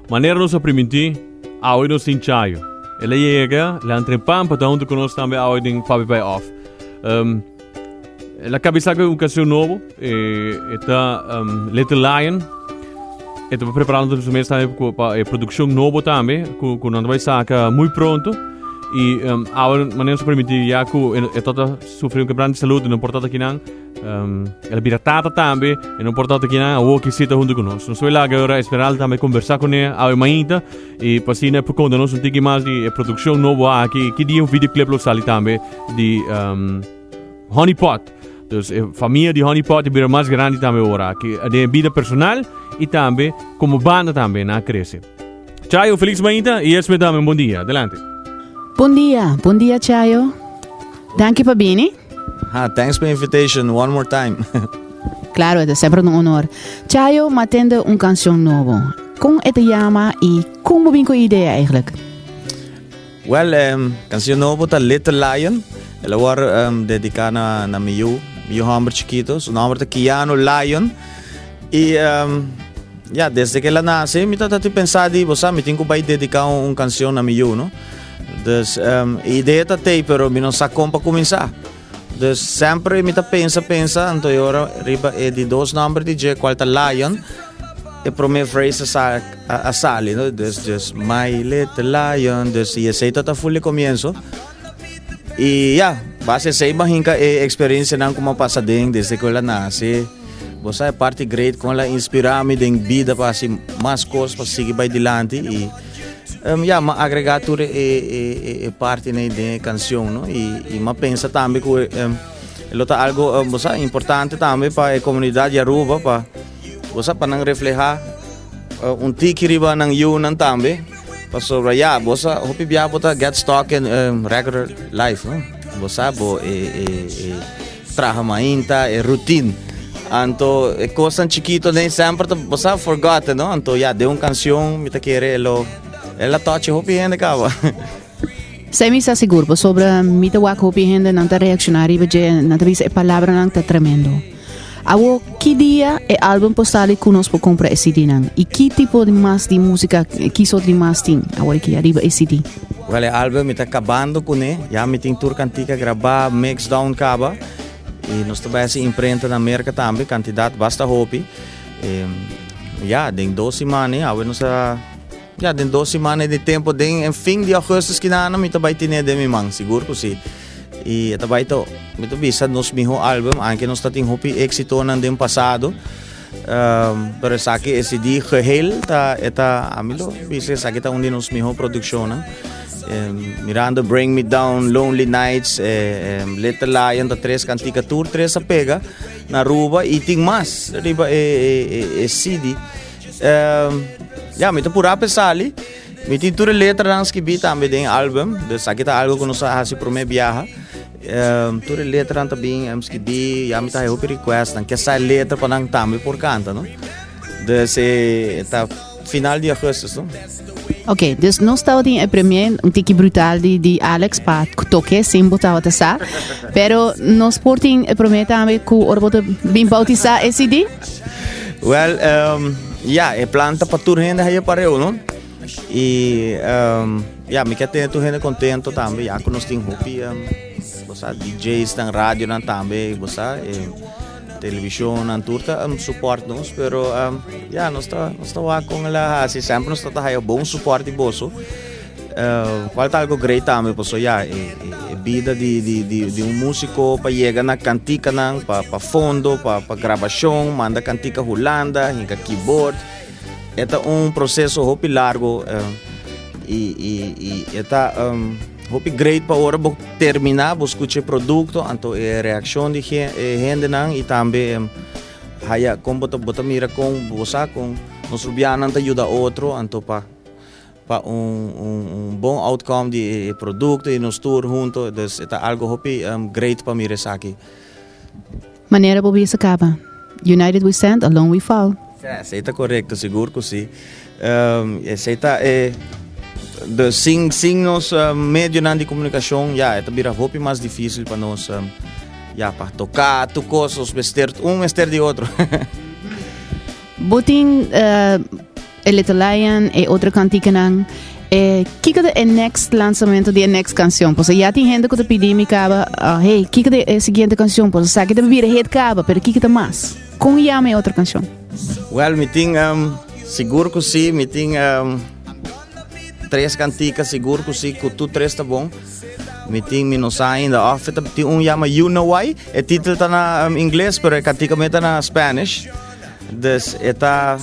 Manera nos a primintí, awe nos tin Chayo. El a yega, el a entra en pan pa ta huntu ku nos tambe awe den Papi Bai Off. Um, el a kabisa ku un kansion nobo, e, e ta um, Little Lion. E ta preparando su mes tambe ku, pa e produkshon nobo tambe, ku, ku nan ta bai saka muy pronto. I um, awe manera nos a primintí ya ku e, e tata sufri un quebranto di salud, no por tata kinan. Um, el bira tata tambe, e no por tata kinan, awo ki sita hunto con nos. Nos voy laga ora Esmeralda tambe conversa con e awe mainta, e pasina por conta nos un tiki mas di e producción nobo aki, ki dia un videoclip lo sali tambe di um, Honey Pot. Dus e familia di Honey Pot bira mas grandi tambe ora aki, de vida personal y tambe como banda tambe na crece. Chayo, feliz mainta y Esme tambe un bon dia. Adelante. Bon dia, bon dia Chayo. Danki pa bini. Ha, thanks pa invitation one more time. Claro, het is semper un honor. Chayo, m'a tende un canción nobo. Con e ta yama y con bo bin cu e idea eigenlijk? Well, um, canción nobo ta Little Lion. El a word um, dedica na, na mi yu, mi yu homber chiquito. Su nomber ta Keanu Lion. Y um, ja, desde que el a nace, mi tata ti pensa di, bo sa, mi tin cu bay dedica un, un canción na mi yu, no? Dus um, e idea ta tei, pero mi no sa kon pa kuminsá. Dus sempre mi ta pensa, pensa, anto e ora riba e di dos nomber di dje, kual ta Lion, e prome phrase a, sa, a, a sali, no? Dus, dus, my little lion, dus y esei ta ta full e comienzo. Y ja, base esei ma hinka e experiencianan ku m'a pasa den desde ku el a nase. Bo sa e parti great kon el a inspira mi den bida pa hasi mas kos, pa sigui bai dilanti y Um, ja, m'a agrega tur e, e, e, e parti nei den e canción, no? Y, y m'a pensa tambe ku um, lo ta algo um, bo sa, importante tambe pa e comunidad di Aruba, pa, bo sa, pa nan refleha uh, un tiki riba nan yunan tambe. Pasobra, ja, bo sa, hopi bia bo ta get stuck in um, regular life, no? Bo sa, bo e, e, e traha mainta, e routine. Anto e kosnan chikito den semper ta bo sa forgotten, no? Anto ya, den un kanshon mi ta kere e lo el a touch hopi hende kaba. Esei mi sa sigur, pasobra mi ta wak hopi hende nan ta reakshoná riba dje, nan ta bisa e palabranan ta tremendo. Awo, ki dia e album por sali ku nos por kumpra e CD-nan? I ki tipo di mas di músika, ki sort di mas tin awor aki ariba e CD? Wel, e album mi ta kabando kuné, ya mi tin tur kantika grabá, mix down kaba. I nos ta bai hasi imprenta na Merka tambe, kantidat basta hopi. E, ya, den dos siman, eh, awe nos a, ya, den dos siman di tempo, den en fin di augustus kinana mi ta bai tine den mi man, sigur ku si. I e ta bai to, mi ta bisa nos miho album, anke nos ta tin hopi éksitonan den pasado. Um, pero esaki e CD geheel ta, e ta, ami lo bisa esaki ta un di nos miho produkshonnan. Um, mirando Bring Me Down, Lonely Nights, eh, um, Little Lion, ta tres kantika, tur tres a pega na Aruba y tin mas riba e, e, e, e CD. Um, ja, mi ta pura pe sali. Mi tin tur e letranan skibí tambe den album, dus aki ta algo ku nos a hasi promé biaha. Um, tur e letranan ta bin um, skibí, ya mi ta haya hopi request, nan ke sa e letra pa nan tambe por kanta, no? Dus e ta final di augustus, no? Ok, dus nos tabatin e premier un tiki brutal di, di Alex pa toke sin bo tabata sa. Pero nos por tin e prome tambe ku ora bo ta bin bautisa e CD? Well, um, ja, e plan ta pa tur hende haya pareu, no? Y um, ja, mi ke tene tur hende contento tambe, ya ku nos tin hopi um, bo sa, DJs nan, radio nan tambe, bo sa, e television nan tur ta um, support nos, pero um, ja, nos ta, nos ta wak kon la hasi, sempre nos ta ta haya bon support di boso. Uh, cual ta algo great tambe, paso ja, e, e, e bida di, di, di, di un músico pa yega na kantikanan, pa, pa fondo, pa, pa grabacion, manda kantika Hulanda, hinka keyboard. E ta un proceso hopi largo uh, y, y, y e ta um, hopi great pa ora bo termina, bo scucha e producto, anto e reaccion di gen, e hendenan y tambe um, haya con bo ta, bo ta mira con bo sa con nos rubianan ta yuda otro, anto pa pa un, un, un bon outcome di e producto y nos tur hunto, dus e ta algo hopi um, great pa mira esaki. Manera bo bisa caba. United we stand, alone we fall. Sí, esey ta correcto, sigur cu si. Um, esey ta e de sin sin nos um, medionan di comunicacion, ja, e ta bira hopi mas difícil pa nos um, ja, pa toca tu cos, nos mester un mester di otro. Bo tin uh, E Little Lion, e otro canticanan. E, kiko ta e next lanzamento di e next canción? Pues ya tin hende ku ta pidi mi kaba, ah, hey, kiko ta e siguiente canción? Pues sa ki ta bira hit kaba, pero kiko ta mas? Kon yama e otro canción? Well, mi tin sigur ku si, mi tin tres cantica sigur ku si, ku tur tres ta bon. Mi tin, mi no sa ainda of e ta tin un yama You Know Why, e titel ta na ingles, pero e cantica mi ta na Spanish. Dus e ta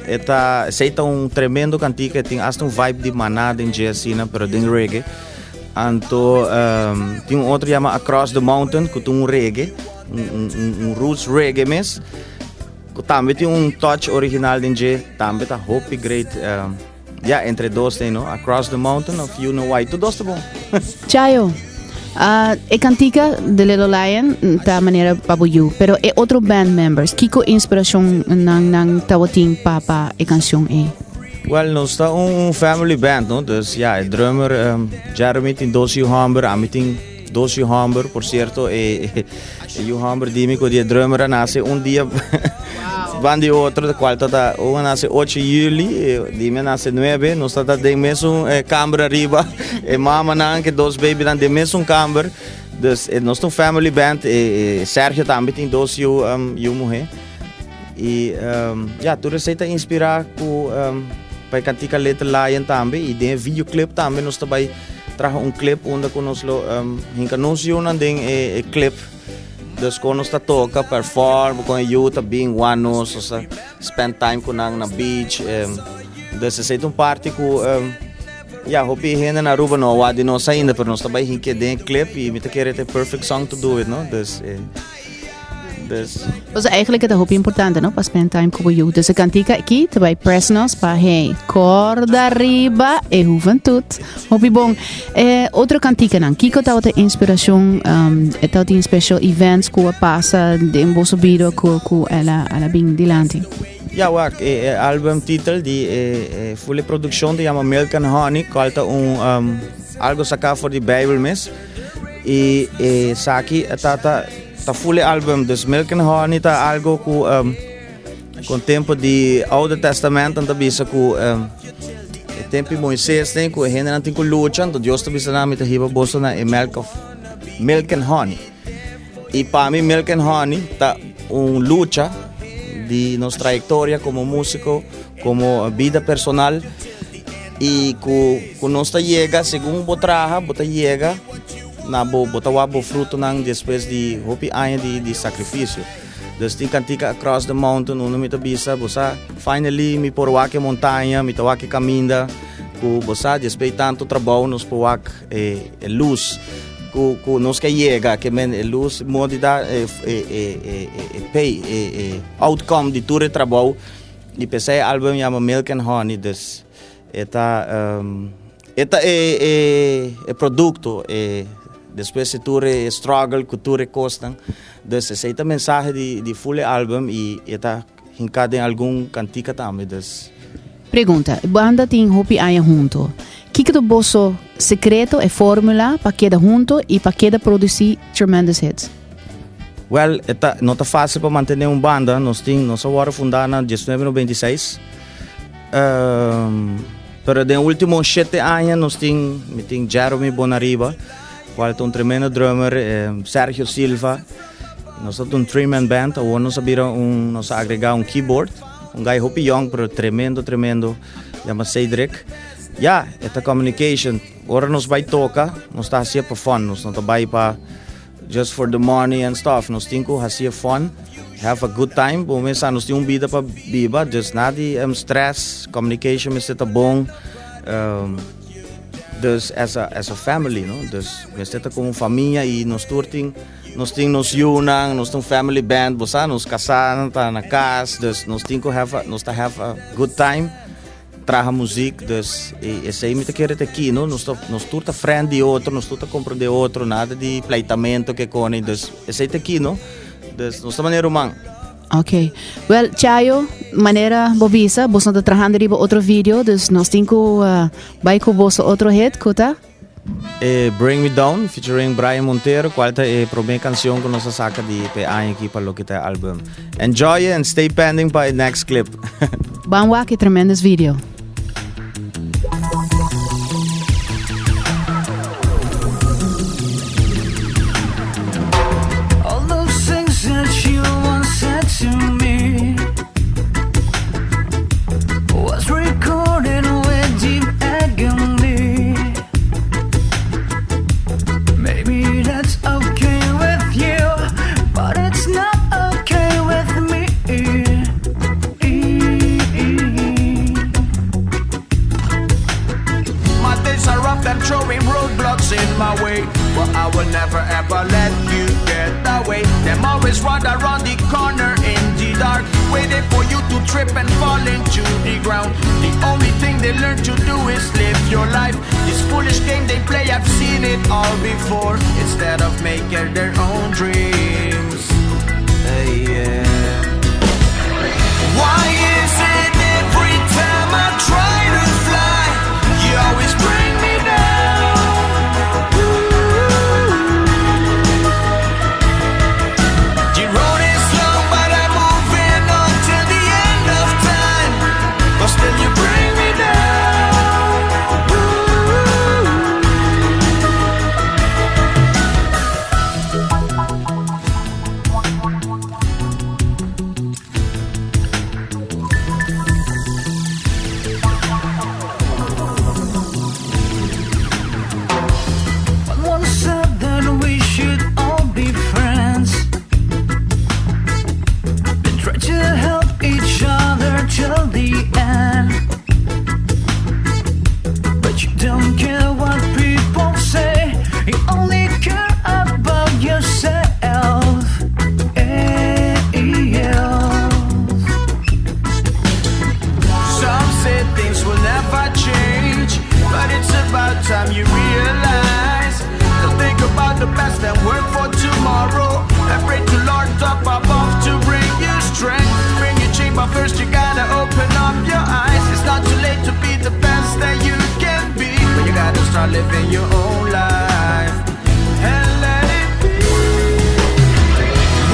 e ta esei ta un tremendo cantica, e tin hasta un vibe di Maná den dje asina, pero den reggae. Anto um, tin un otro yama Across the Mountain, ku ta un reggae, un, un, un, un roots reggae mes. Ku tambe tin un touch original den dje, tambe ta hopi great. Um, ja, entre dos den, no? Across the Mountain of You Know Why. Tur dos ta bon. Chayo, ah, e cantica The Little Lion ta manera pa bo yu, pero e otro band members, kiko inspiracion nan nan tawatin pa pa e cancion ei? Well, nos ta un family band, no? Dus ja, e drummer um, Jeremy tin dos yu homber, ami tin dos yu homber. Por cierto, e, e, e yu homber di mi ku di e drummer a nace un dia van di otro, de cual ta un a nace 8 juli, e di mi a nace 9. Nos ta den mesun eh, kamber ariba. E mamanan ke dos babynan den mesun kamber. Dus eh, nos ta un family band. E, e Sergio tambe tin dos yu, um, yu muher. Y um, ja, tur esei ta inspira ku um, pa e cantica Little Lion tambe. Y den e videoclip tambe nos ta bai traha un clip unda ku nos lo um, hinka nos yunan den e, e clip. Dus kon nos ta toka, perform, kon e yu ta bin wan nos, nos ta spend time ku nan na beach. Um, dus esei ta un parti ku um, ja, hopi hende na Aruba no a wak di nos ainda, pero nos ta bai hinke den e clip y mi ta kere ta e perfect song to do it, no? Dus, eh, Dus. Dus eigenlijk is het hopi importante, no? Pa spend time ku bo yu. Dus e kantika aki ta bai press nos pa hey, korda riba e juventud. Hopi bon. Eh, otro kantika nan. Kiko tabata inspiracion, um, e tabatin special events ku a pasa den boso bida ku ku ela ela bin dilanti? Ja, wak, e, e album titel di e, e full produccion te yama Milk and Honey, cual ta un um, algo saca for di Bijbel mes. Y e saki ta ta ta full e album, dus Milk and Honey ta algo ku um, con tempo di Oude Testament ta bisa ku um, e tempo di Moises den ku e hendenan tin ku lucha, anto Dios ta bisa nan mi ta hiba boso na e milk of milk and honey. Y pa mi Milk and Honey ta un lucha di nos trayectoria como músico, como vida personal y ku ku nos ta yega segun bo traha bo ta yega na bo bo ta wak bo frutonan despues di hopi aña di di sacrificio. Dus tin cantica Across the Mountain unda mi ta bisa bo sa finally mi por wak e montaña, mi ta wak e caminda ku bo sa despues di tanto trabou nos por wak e e luz ku ku nos ke yega ke men e luz modi da e e e e pay e e outcome di tur e trabou. Y p'esei e album yama Milk and Honey, dus e ta e ta e e e producto e despues di tur e struggle cu tur e cosnan, dus esei ta mensahe di di full e album y e ta hinca den algun cantica tambe, dus. Pregunta, e banda tin hopi aña hunto. Kiko ta boso secreto, e formula pa keda hunto y pa keda produci tremendous hits? Well, e ta, no ta fácil pa mantené un banda. Nos tin, nos a wòrdu fundá na 1996. Um, pero den último shete aña nos tin, mi tin Jeremy Bonariba, cual ta un tremendo drummer, eh, Sergio Silva. Nos ta un three-man band, awor nos a bira un, nos a agregá un keyboard, un guy hopi young, pero tremendo, tremendo, yama Cedric. Ja, e ta communication. Ora nos bai toca, nos ta hacié pa fun, nos no ta bai pa Just for the money and stuff. Nos tin ku hasi e fun, have a good time. Bo mester sa nos tin un bida pa biba, dus nada di um, stress, communication mester ta bon. Um, dus as a, as a family, no? Dus mester ta como familia y nos tur tin, nos tin nos yunan, nos tin family band, bo sa, nos casá ta na cas, dus nos tin ku have a, nos ta have a good time. Traha muziek, dus e esei mi ta kere ta aki, no? Nos ta, nos tur ta friend di otro, nos tur ta comprende otro, nada di pleitamento ke koni, dus esei ta aki, no? Dus nos ta manera ruman. Ok. Well, Chayo, manera bo bisa, bos no ta trahando riba otro video, dus nos tin ku uh, bai ku boso otro hit, ku ta? E Bring Me Down featuring Brian Montero, cual ta e prome cancion cu nos a saca di pe aña aki pa loke ta e album. Enjoy it and stay pending pa e next clip. Ban wak e tremendous video. All those things that you once said to me was recorded with deep agony. Maybe that's okay with you, but it's not okay with me. My days are rough, them throwing roadblocks in my way. But I will never ever let you get away. Them always run around the corner in the dark, waiting for you to trip and fall into the ground. The only thing they learn to do is live your life. This foolish game they play, I've seen it all before. Instead of making their own dreams. Hey, yeah. Why is it every time I try to fly, you always bring me down? Ooh. The road is long, but I'm moving on till the end of time. But still you bring me down. Ooh. One said that we should all be friends. We try to help each other till the end. But you don't care what people say. You only care about yourself. Eh, yeah. Some say things will never change, but it's about time you realize to think about the past and work for tomorrow. And pray to Lord up above to bring you strength, bring you change. But first you gotta open up your eyes. It's not too late to be the best that you can be, but you gotta start living your own life and let it be.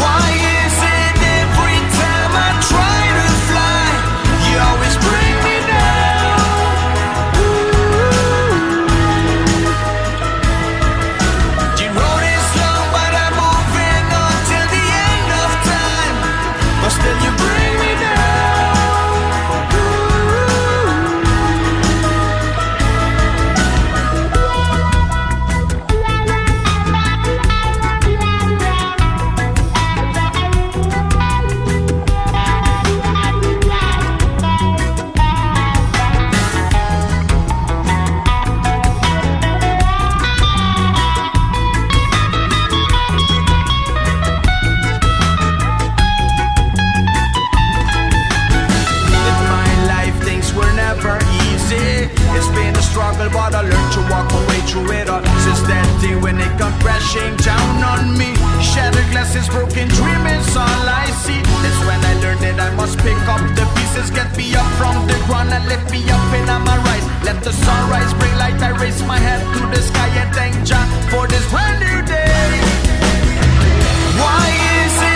Why is it every time I try to fly, you always bring me down? Ooh. The road is long, but I'm moving on till the end of time. But still you bring me down. Ooh. In my life, things were never easy. It's been a struggle, but I learned to walk away through it all. Since that day when it got crashing down on me, shattered glasses, broken dream is all I see. That's when I learned that I must pick up the pieces, get me up from the ground and lift me up and I'ma rise. Let the sunrise bring light. I raise my head to the sky and thank Jah for this brand new day. Why is it